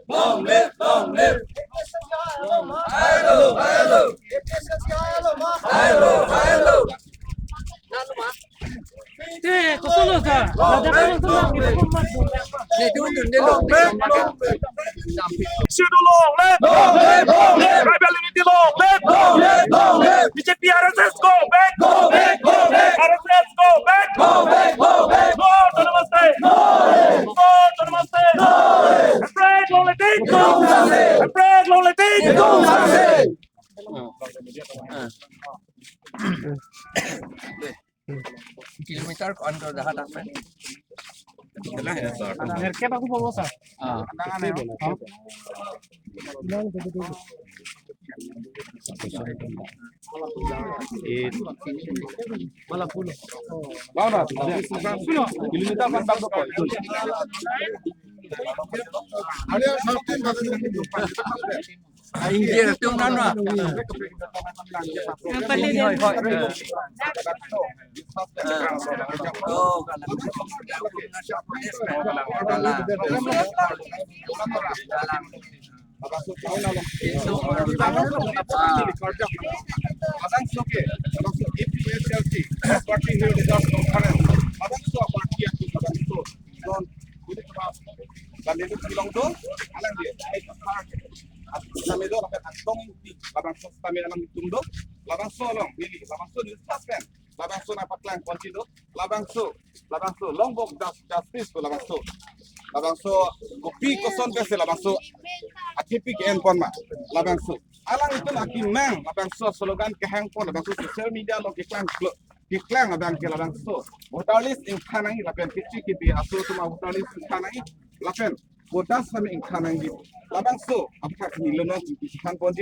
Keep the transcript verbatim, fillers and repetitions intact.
Long live, long live. Hello, hello. Hello, hello. Te, koson lo ta? Long live, long live. Schedule long live. Long live, long live. Tribal unity long live. Long live, long live. B J P, R S S go back. Go back, go back. R S S go back. Go back, go back. No autonomous state. No autonomous state. Separate long live. Separate long live. Kilometer ko-an ko jahat apa? Nerkep aku bawa sa. Ah. Kilometer ko-an bak ko. India tum nana. Hoi, hoi. Oh, kalang. Labangso ke, labangso A P H L C, Party Hill Reserve Conference, labangso party atum labangso. Don, kali itu bilang dong, alang dia. Kami do, lapen atong di, labangso kami alang tum do, labangso along, neli, labangso di suspend, labangso nangpaklang kunci do, labangso, labangso, long walk jus-, justice ko labangso, labangso, kopi koson ke se labangso, athepi ke-en pon ma, labangso, alang itum akemang, labangso slogan kehang pon, labangso social media along keklang, keklang abang ke labangso. Voter list ingthan nangji lapen kichi kipi aso atum voter list ingthan nangji lapen voters kami ingthan nangji. Labangso aphan neli non kipi ingthan pon.